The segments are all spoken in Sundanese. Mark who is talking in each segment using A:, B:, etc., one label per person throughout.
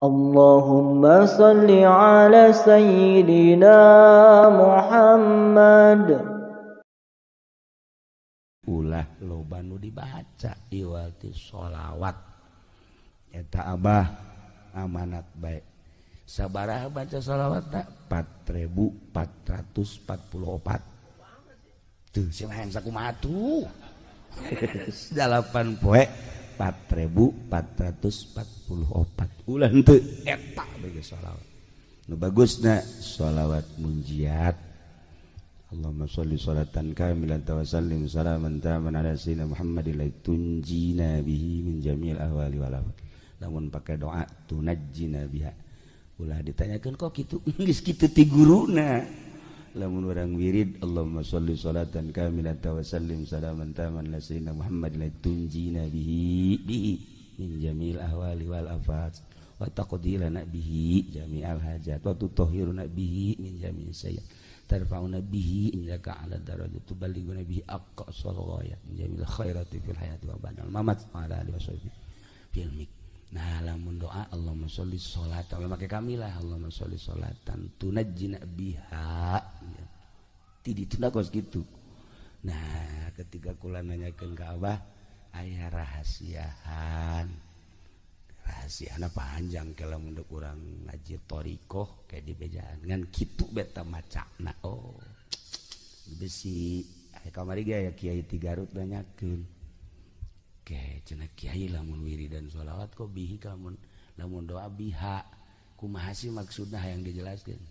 A: Allahumma salli ala sayyidina Muhammad.
B: Ulah loba nu dibaca iwati sholawat eta abah amanat baik. Sabaraha baca sholawat tak 4444. Tuh si hayang sakumaha tuh. 8 poe 4444 ulah henteu eta bagi sholawat. Nu bagusna sholawat munjiat. Allahumma sholli sholatan kamilatan wa sallim salaman taman ala sayyidina Muhammadin la tunjina bihi min jami'il ahwali wal afat. Lamun pakai doa tunajjina biha. Ulah ditanyakeun kok kitu, geus kitu ti guruna. Lamun urang wirid Allahumma sholli sholatan kamilatan wa sallim salaman taman ala sayyidina Muhammadin la tunjina bihi bihi min jami'il ahwali wal afat wa taqdi lana bihi jami'al hajat wa tutahhiruna bihi min jami'is sayyi'at tarfa'una bihi indaka ala darajat tuballighuna bihi aqsal ghayat min jami'il khairati fil hayati wa ba'dal mamat wa ala alihi washabbihi fil mik. Nah lamun doa Allahumma sholli sholatan ulah make kamilah Allahumma sholli sholatan tunajjina biha ti ditunda kos kitu. Nah ketika kula nanyakeun ka abah aya rahasiaan, rahasiana panjang kalau mun urang ngaji thariqah kayak di bejaan ngan kitu beta macana. Oh besi aya kamari ge aya kiai ti Garut nanyakeun ke cenah kiai lamun wiridan sholawat kok bihi kamun lamun doa biha kumaha sih maksudna hayang dijelaskeun.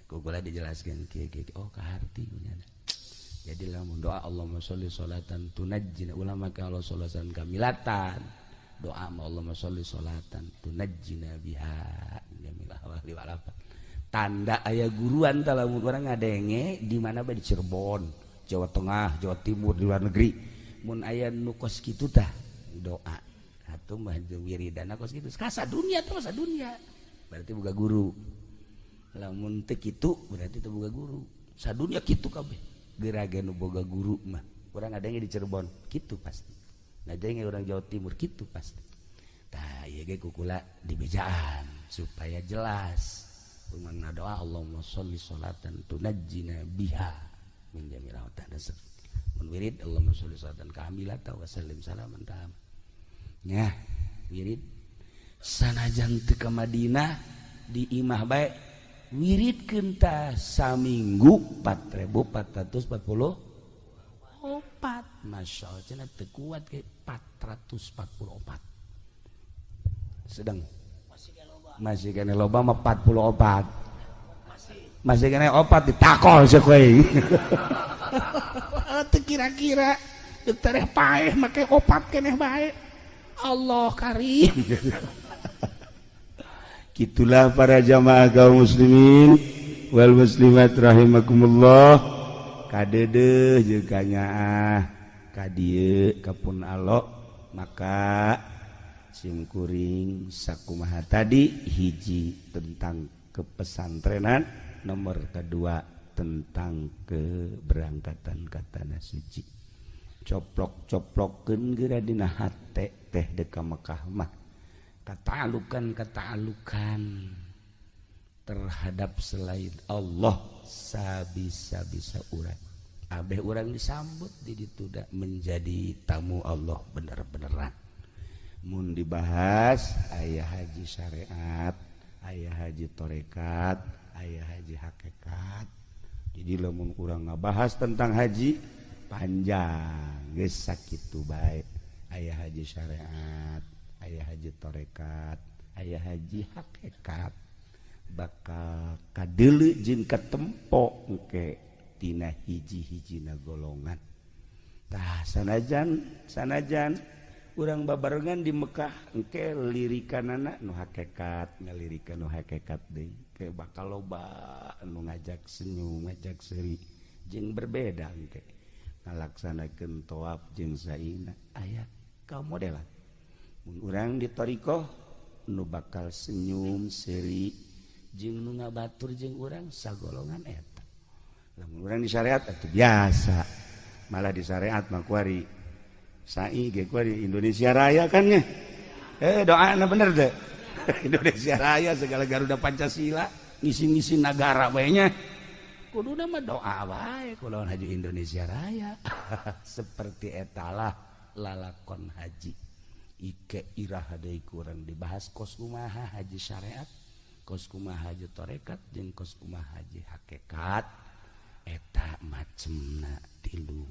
B: Ku kula dijelaskeun kieu kieu oh kaharti kunyana. Jadi lamun doa Allahumma sholli sholatan tunajjina ulama ka Allah sholatan kamilatan doa ma Allahumma sholli sholatan tunajjina biha jamil ahwali wal afat. Tanda aya guruan tah lamun urang ngadenge di mana bae di Cirebon, Jawa Tengah, Jawa Timur, di luar negeri mun aya nu kos kitu tah doa atuh mah wiridana kos kitu kasa dunia teh masa dunia berarti boga guru. Lamun teu kitu berarti teu boga guru. Sadunya kitu kabeh geura ge nu boga guru mah urang ngadenge di Cirebon kitu pasti, ngadenge urang Jawa Timur kitu pasti. Tah ieu ge ku kula dibejaan supaya jelas umangna doa Allahumma sholli sholatan tunajjina biha min jami'il ahwali. Mun wirid Allahumma sholli sholatan kamilatan wa sallim salaman tam. Nya wirid sanajan teu ka Madinah di imah bae wiridkeun tah saminggu 4444. Masya Allah cenah teu kuat ke 444. Sedang masih kene loba mah 44. Masih kene opat ditakol sih kowe. Teu kira-kira deuk tereh paeh make opat keneh bae. Allah karim. Gitulah para jamaah kaum muslimin wal muslimat rahimakumullah. Kadeudeuh jeung kanyaah ka dieu ka pun alok maka simkuring sakumaha tadi hiji tentang kepesantrenan, nomor kedua tentang keberangkatan ka tanah suci. Coplok-coplokeun geura dina hate teh dek ka Mekah mah katalukan-katalukan terhadap selain Allah sabisa-bisa urang. Abeh urang disambut di ditu da menjadi tamu Allah bener-beneran. Mun dibahas aya haji syariat, aya haji tarekat, aya haji hakikat. Jadi lamun urang ngabahas tentang haji panjang geus sakitu bae. Aya haji syariat, aya haji tarekat, aya haji hakikat. Bakal kadeuleu jeung katempo engke tina hiji-hijina golongan. Tah sanajan urang babarengan di Mekah engke lirikanana nu hakikat, ngalirikan nu hakikat deui. Ke bakal loba nu ngajak senyum, ngajak seuri jeung berbeda engke. Ngalaksanakeun tawaf jeung saina aya kamodelan. Mun urang di thariqah nu bakal senyum seuri jeung nu ngabatur jeung urang sagolongan eta. Lamun urang di syariat atuh biasa. Malah di syariat mah kuari sai ge kuari Indonesia Raya kan nya. Doana bener deh. Indonesia Raya segala Garuda Pancasila ngisi-ngisi nagara bae nya. Kuduna mah doa wae kulawan haji Indonesia Raya. Seperti etalah lalakon haji. Ike iraha deui kurang dibahas kos kumaha haji syariat, kos kumaha haji tarekat jeung kos kumaha haji hakikat. Eta macemna tilu.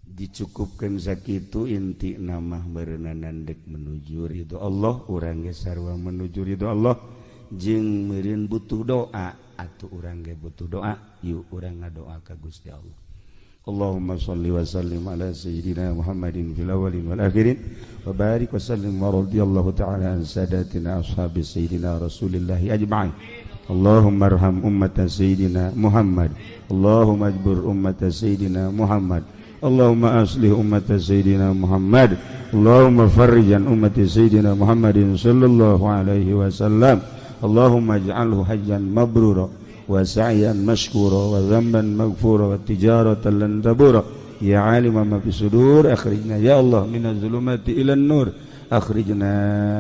B: Dicukupkan sakitu inti nama berenanan dek menuju ridho Allah, urang ge sarua menuju ridho Allah jeung meureun butuh doa atuh urang ge butuh doa, yuk urang ngadoa ka Gusti Allah. Allahumma shalli wa sallim ala sayyidina Muhammadin fil awwalin wal akhirin wa barik wa sallim wa radhiyallahu ta'ala an sadatina ashabi sayyidina Rasulillahi ajma'in. Allahumma arham ummata sayyidina Muhammad. Allahumma ajbur ummata sayyidina Muhammad. Allahumma aslih ummata sayyidina Muhammad. Allahumma farrijan ummati sayyidina Muhammadin sallallahu alaihi wasallam. Allahumma ij'alhu hajjan mabrura wa sa'yan mashkura wa dhanban maghfura wa tijaratan lan tabura. Ya alima ma fi sudur, akhrijna ya Allah minaz zulumati ilan nur. Akhrijna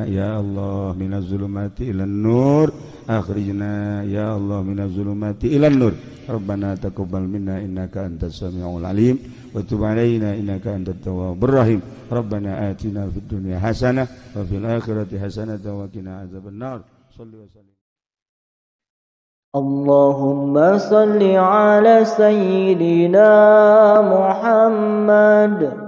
B: ya Allah minaz zulumati ilan nur. Akhrijna ya Allah minaz zulumati ilan nur. Rabbana taqabbal minna innaka antas samiul alim wa tub alaina innaka antat tawwabur rahim. Rabbana atina fid dunya hasanah wa fil akhirati hasanah wa qina azabannar. Shalli wa sallim.
A: Allahumma salli ala sayyidina Muhammad.